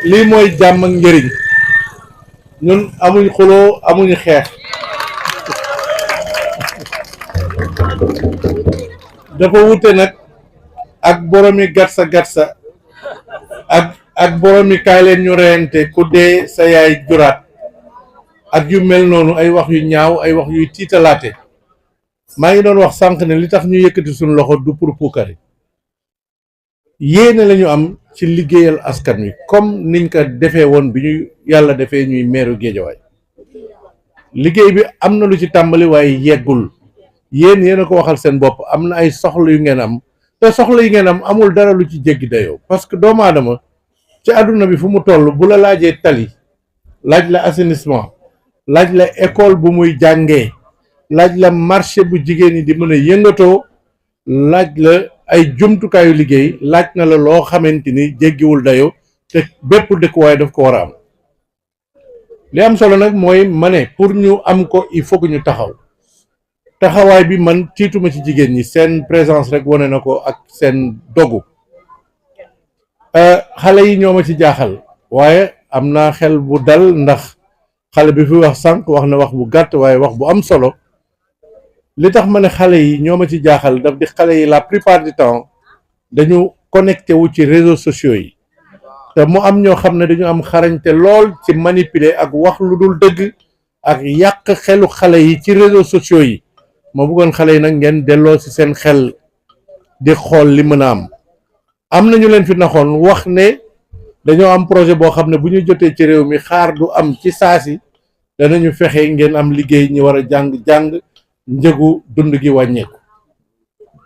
lii mooy jàmm ak njëriñ ñun amuñ xuloo amuñu xeex dafa wute nag ak boromi gatsa gatsa ak boromi kaay leen ñu reyante ku dee sa yaay juraat ak yu mel noonu ay wax yu ñaaw ay wax yuy tiitalaate maa ngi doon wax sànq ne li tax ñu yëkkati suñu loxo du pour puukare yéene lañu am ci liggéeyal askan wi comme niñ ko defee woon bi ñu yàlla defee ñuy meeru Géejawaay liggéey bi am na lu ci tàmbali waaye yeggul yéen a ko waxal seen bopp am na ay soxla yu ngeen am te soxla yi ngeen am amul dara lu ci jéggi dayoo parce que doomu aadama ci àdduna bi fu mu toll bu la laajee tali laaj la assainissement laaj la école bu muy jàngee laaj la marché bu jigéen ñi di mën a yëngatoo laaj la ay jumtukaayu liggéey laaj na la loo xamante ni jéggiwul dayoo te bépp dëkkuwaay daf ko war a am li am solo nag mooy ma ne pour ñu am ko il faut que ñu taxawaay bi man tiituma ci jigéen ñi seen présence rek wane na ko ak seen dogu xale yi ñoo ma ci jaaxal waaye am naa xel bu dal ndax xale bi fi wax sànq wax na wax bu gàtt waaye wax bu am solo li tax ma ne xale yi ñoo ma ci jaaxal daf di xale yi la plupart du temps dañu connecté wu ci réseaux sociaux yi te mu am ñoo xam ne dañu am xarañte lool ci manipuler ak wax lu dul dëgg ak yàq xelu xale yi ci réseaux sociaux yi ma bëggoon xale yi nag ngeen delloo ci seen xel di xool li mën a am nañu leen fi naxoon wax ne dañoo am projet boo xam ne bu ñu jotee ci réew mi xaar du am ci saasi danañu fexe ngeen am liggéey ñi war a jàng njëgu dund gi wàññeeku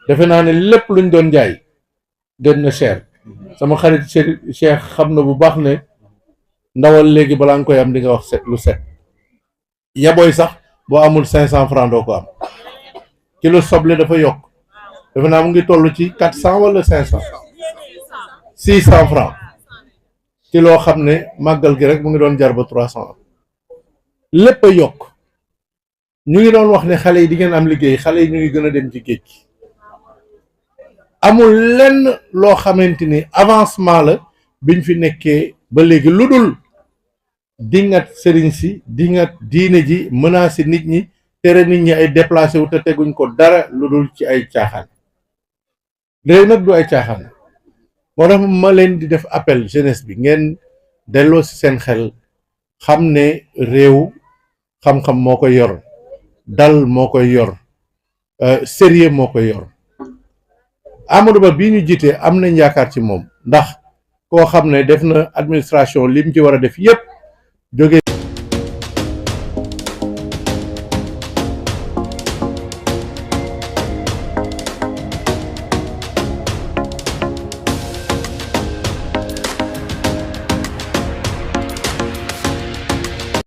defe naa ne lépp luñ doon jaay gën na cher sama xarit Cheikh xam na bu baax ne ndawal léegi balaa nga koy am di nga wax lu set yabooy sax boo amul 500 francs doo ko am kilo soble dafa yokk defe naa mu ngi toll ci 400 wala 500 600 francs ci loo xam ne màggal gi rek mu ngi doon jar ba 300 lépp a yokk ñu ngi doon wax ne xale yi di ngeen am liggéey xale yi ñu ngi gën a dem ci géej gi amul lenn loo xamante ni avancement la biñ fi nekkee ba léegi lu dul dingat sëriñ si dingat diine ji menacé nit ñi tere nit ñi ay déplacé wu te teguñ ko dara lu dul ci ay caaxaan léegi nag du ay caaxaan moo tax ma leen di def appel jeunesse bi ngeen delloo ci seen xel xam ne réew xam-xam moo koy yor dal moo koy yor sérieux moo koy yor Amadou Ba bii ñu jiite am nañ yaakaar ci moom ndax koo xam ne def na administration lim ci war a def yépp jóge